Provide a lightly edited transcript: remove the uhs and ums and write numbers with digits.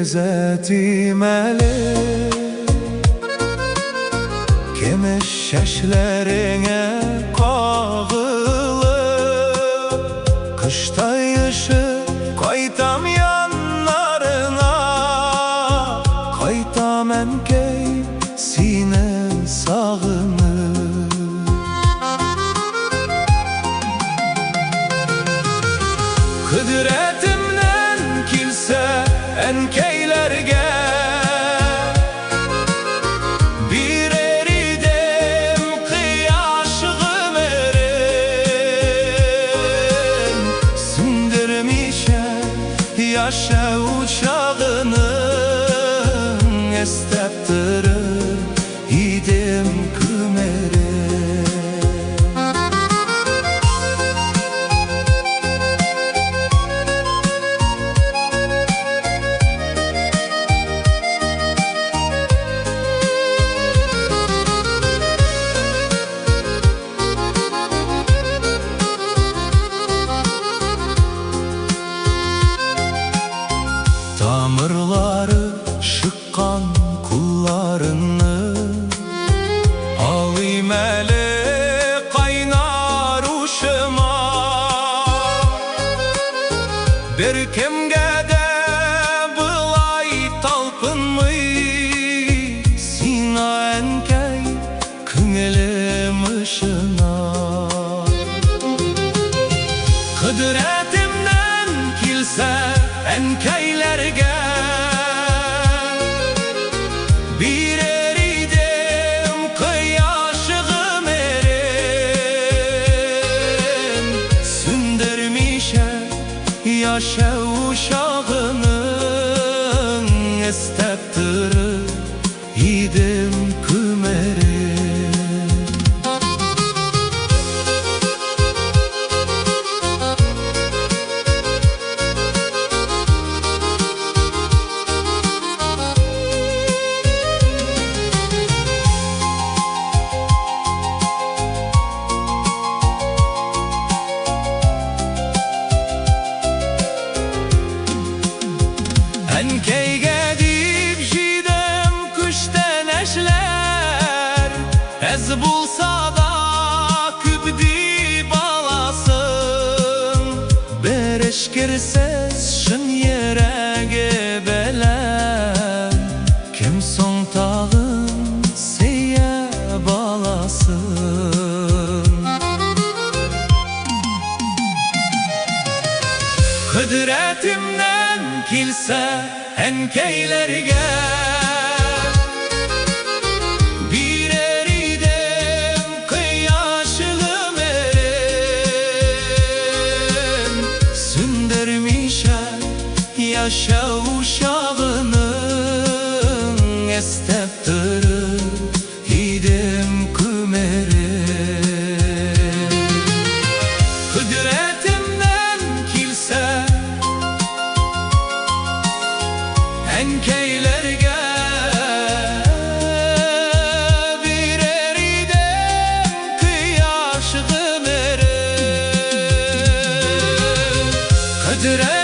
Күзәтим әле. Көмеш чәчләреңә кагылып, Кыштай өшеп кайтам яннарыңа. Кайтам, әнкәй, сине сагынып. Кодрәтемнән килсә, әнкәйләргә бирер идем кояш гомерен, Сүндермичә яшәү чагының, Эстәп торыр идем күмерен. Тамырлары чыккан кулларыңны алыйм әле кайнар учыма. Беркемгә дә болай талпынмый, Сиңа, әнкәй, күңелем ышана. Кодрәтемнән килсә, әнкәйләргә бирер идем кояш гомерен, Сүндермичә яшәү чагының, Эстәп торыр идем күмерен. Әнкәйгә дип җыйдым күчтәнәчләр, Әз булса да күп дип аласың. Бер эчкерсез чын йөрәге белән, Кем соң тагын сөя баласын? Кодрәтемнән килсә, әнкәйләргә бирер идем кояш гомерен, Сүндермичә яшәү чагының, Эстәп торыр идем күмерен. Кодрәтемнән килсә, әнкәйләргә бирер идем кояш гомерен. Кодрәт